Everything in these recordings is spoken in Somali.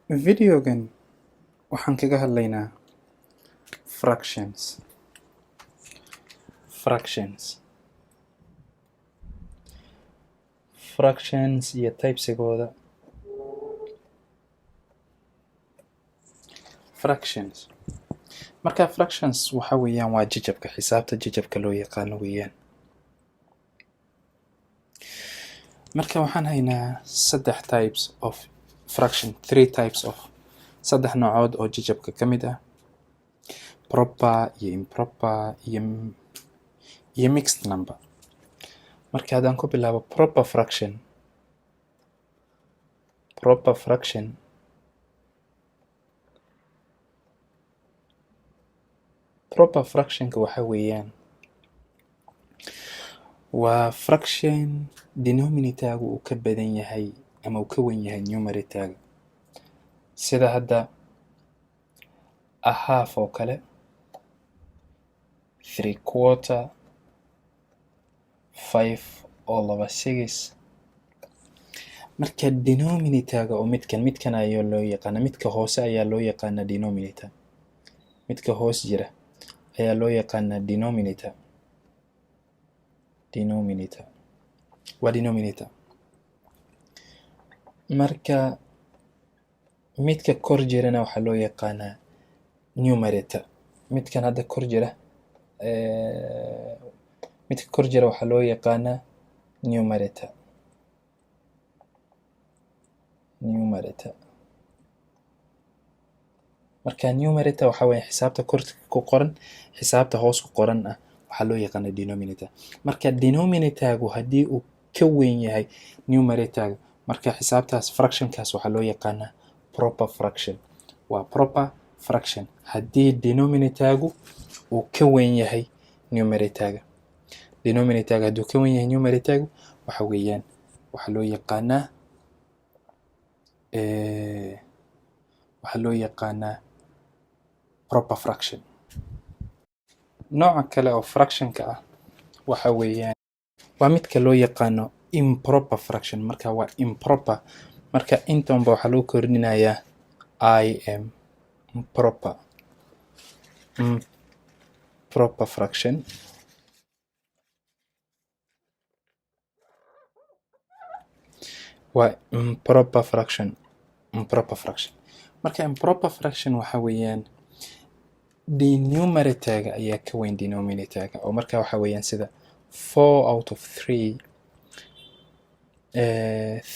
Videogan waxaan kaga hadlaynaa fractions. Fractions. Fractions iyo typesigooda. Fractions. Marka fractions waxa weeyaan waa jajabka, xisaabta jajabka loo yaqaano weeyaan. Marka waxaan haynaa saddex types of fraction, three types of saddex noocood oo jajabka ka mid ah: proper iyo improper iyo mixed number. Marka haddaan ku bilaabo proper fraction, proper fraction proper fractionka waxa weeyaan waa fraction denominator-gu uu ka badan yahay ama uu ka weyn yahay numerator-ga, sida hadda a half oo kale, three quarter, five all over six. Marka denominator-ga oo midkan ayaa loo yaqaana, midka hoose ayaa loo yaqaanaa denominator, midka hoos jira ayaa loo yaqaanaa denominator. Denominator waa denominator. Marka midka kor jirana waxaa loo yaqaanaa numerator. Midkan hadda kor jira, midka kor jira waxaa loo yaqaanaa numerator. Numerator. Marka numerator waxa weeye xisaabta kor ku qoran, xisaabta hoos ku qoran ah waxaa loo yaqaanaa denominator. Marka denominator-gu haddii uu ka weyn yahay numerator-ga, marka xisaabtaas fractionkaas waxaa loo yaqaanaa proper fraction. Waa proper fraction haddii denominator-gu uu ka weyn yahay numerator-ga. Denominator-ga hadduu ka weyn yahay numerator-gu, waxa weeyaan waxaa loo yaqaanaa waxaa loo yaqaanaa proper fraction. Nooca kale oo fractionka ah waxa weeyaan waa midka loo yaqaano improper fraction. Marka waa improper, marka intanba waxaa lagu kordhinayaa im, improper, improper fraction. Waa improper fraction, improper fraction. Marka improper fraction waxa weeyaan denumerator-ga ayaa ka weyn denominator-ga, oo marka waxa weeyaan sida four out of three,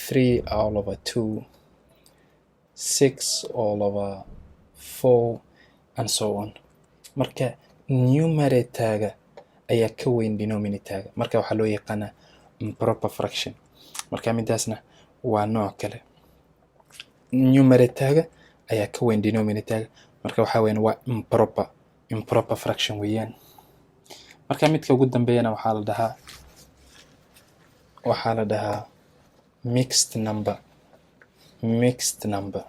three all over two, six all over four and so on. Marka numerator-ga ayaa ka weyn denominator-ga, marka waxaa loo yaqaanaa improper fraction. Marka midaasna waa nooc kale, numerator-ga ayaa ka weyn denominator-ga, marka waxaa weeyaan waa improper fraction weeyaan. Marka midka ugu dambeeyana waxaa la dhahaa mixed number. Mixed number,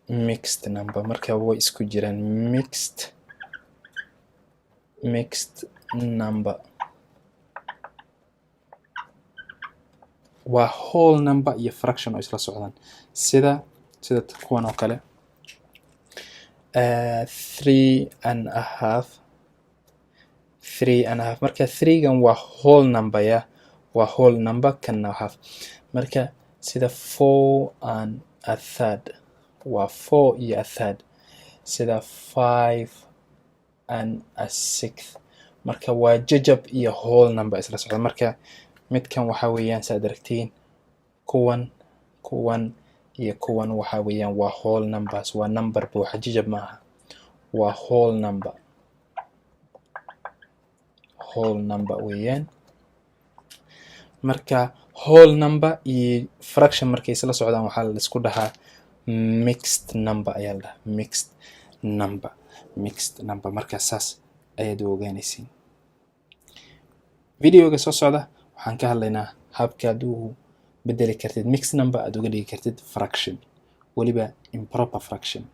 mixed number. Marka way isku jiraan mixed number waa whole number iyo fraction oo isla socdaan, sida kuwan oo kale, three and a half, three and a half. Marka three-gan waa whole number, ya waa whole number, kanna half. Marka sida four and a third waa four iyo a third, sida five and a sixth. Marka waa jajab iyo whole number isla socda. Marka midkan waxa weeyaan, saad aragtiin, kuwan iyo kuwan waxa weeyaan waa whole numbers, waa number buuxa, jajab maaha, waa whole number, whole number weeyaan. Marka whole number iyo fraction markay isla socdaan waxaa la isku dhahaa mixed number ayaa la dhahaa, mixed number, mixed number. Marka saas ayaad u ogaanaysiin. Videoga soo socda waxaan ka hadlaynaa habka aad u bedeli kartid mixed number, aad uga dhigi kartid fraction, weliba improper fraction.